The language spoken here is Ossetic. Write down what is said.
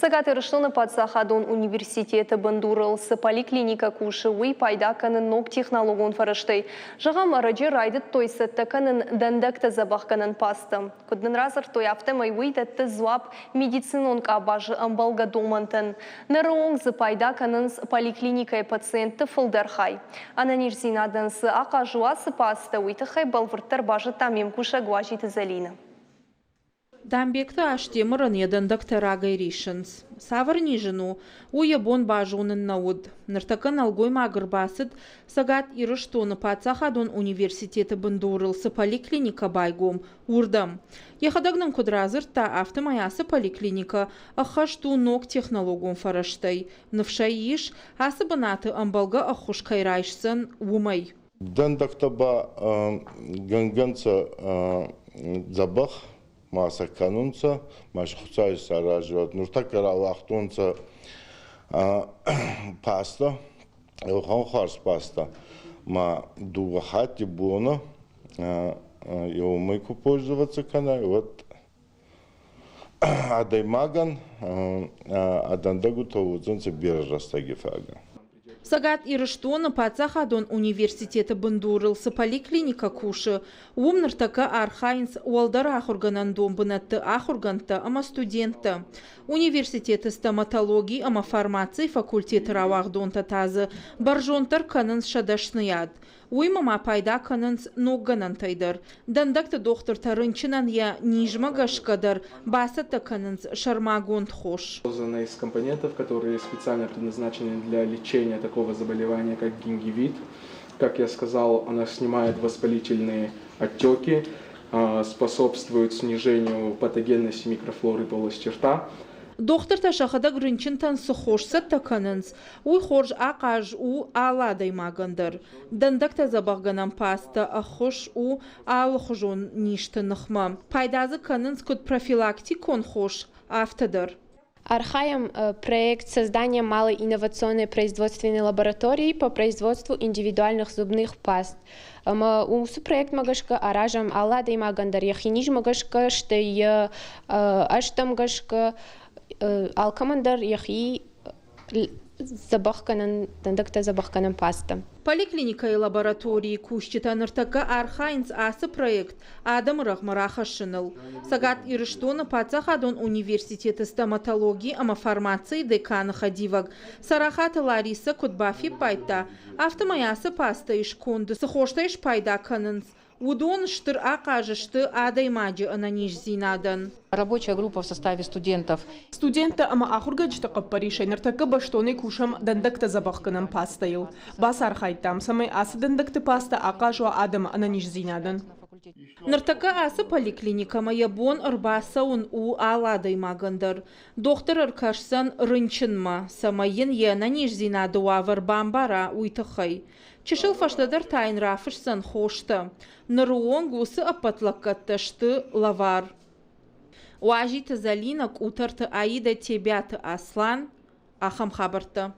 Цӕгат Ирыстоны паддзахадон университеты бындурыл цы поликлиникӕ кусы, уый пайда кӕны ног технологон фӕрӕзтӕй. Зӕгъӕм, ӕрӕджы райдыдтой цӕттӕ кӕнын дӕндӕгтӕ дзӕбӕхгӕнӕн пастӕ. Куыд нын радзырдтой, афтӕмӕй уый дӕтты дзуапп медицинон къабазы ӕмбӕлгӕ домӕнтӕн. Ныры онг дзы пайда кӕнынц поликлиникӕйы пациентты фылдӕр хай. Ӕнӕниздзинадӕн цы ахъаз у ацы пастӕ, уый тыххӕй бӕлвырддӕр базыдта ме мкусӕг Уазиты Зӕлинӕ. Дамбегты Астемырӕн йӕ дӕндӕгтӕ рагӕй риссынц. Цавӕр низ ын у, уый йӕ бон базонын нӕ уыд. Ныртӕккӕ нӕлгоймаг ӕрбацыд, Цӕгат Ирыстоны паддзахадон университеты бындурыл цы поликлиникӕ байгом, уырдӕм. Йӕхӕдӕг нын куыд радзырдта, афтӕмӕй ацы поликлиникӕ ӕххӕст у ног технологон фӕрӕзтӕй. Ныфс ӕй ис, ацы бынаты ӕмбӕлгӕ ӕххуыс кӕй райсдзӕн, уымӕй. Дӕндӕгтӕ ба гӕнгӕнцӕ дзӕбӕх ма сӕ кӕнунцӕ, ма си Хуцауи исаразуӕд. Нуртӕккӕ рауагътонцӕ паста, еухан хуарз паста, ма дууӕ хатти бонӕ еумӕ ку пользоваться кӕнай, уӕд адӕймагӕн ӕ дӕндӕгутӕ уодзӕнцӕ берӕ рӕстӕги фагӕ. Цӕгат Ирыстоны паддзахадон университеты бындурыл цы поликлиникӕ кусы, уым ныртӕккӕ архайынц уӕлдӕр ахуыргӕнӕндон бынӕтты ахуыргӕндтӕ ӕмӕ студенттӕ. Университеты стоматологи ӕмӕ фармацийы факультеты рауагъдонтӕ та дзы бӕрзонддӕр кӕнынц сӕ дӕсныйад. Уыимӕ ма пайда кӕнынц ног гӕнӕнтӕй дӕр. Дӕндӕгты дохтыртӕ рынчынӕн йӕ низмӕ гӕсгӕ дӕр бацӕттӕ кӕнынц сӕрмагонд хос. Создана из компонентов, которые специально предназначены для лечения такого заболевания, как гингивит. Как я сказал, она снимает воспалительные отеки, способствует снижению патогенности микрофлоры полости рта. Дохтыртӕ сӕхӕдӕг рынчынтӕн цы хос цӕттӕ кӕнынц, уый хорз ахъаз у алы адӕймагӕн дӕр. Дӕндӕгтӕ дзӕбӕхгӕнӕн пастӕ ӕххуыс у алыхуызон низты ныхмӕ. Пайда дзы кӕнынц куыд профилактикон хос, афтӕ дӕр. Архайӕм проект создания малой инновационной производственной лаборатории по производству индивидуальных зубных паст. Ӕмӕ уыцы проектмӕ гӕсгӕ аразӕм алы адӕймагӕн дӕр йӕхи низмӕ гӕсгӕ, стӕй йӕ ӕзтӕм гӕсгӕ алкӕмӕн дӕр йӕхи дзӕбӕхгӕнӕн, дӕндӕгтӕ дзӕбӕхгӕнӕн пастӕ. Поликлиникӕйы лабораторийы кусджытӕ ныртӕккӕ архайынц ацы проект адӕмы рӕгъмӕ рахӕссыныл. Цӕгат Ирыстоны паддзахадон университеты стоматологи ӕмӕ фармацийы деканы хӕдивӕг Царахаты Ларисӕ куыд бафиппайдта, афтӕмӕй ацы пастӕйы сконды цы хостӕй спайда кӕнынц, уыдон стыр ахъаз сты адӕймаджы ӕнӕниздзинадӕн. Рабочая группа в составе студентов. Студенттӕ ӕмӕ ахуыргӕнджыты хъӕппӕрисӕй ныртӕккӕ бӕстонӕй кусӕм дӕндӕгтӕ дзӕбӕхгӕнӕн пастӕйыл. Бацархайдтам, цӕмӕй ацы дӕндӕгты пастӕ ахъаз уа адӕмы ӕнӕниздзинадӕн. Ныртӕккӕ ацы поликлиникӕмӕ йӕ бон ӕрбацӕуын у алы адӕймагӕн дӕр. Дохтыр ӕркӕсдзӕн рынчынмӕ, цӕмӕй йын йе нӕниздзинады уавӕр бамбара, уый тыххӕй. Чысыл фӕстӕдӕр та йын рафысдзӕн хостӕ. Ныры онг уыцы ӕппӕт лӕггӕдтӕ сты лӕвар. Уазиты Зӕлинӕ, Къутӕрты Аидӕ, Тебиаты Аслан. Ахӕм хабӕрттӕ.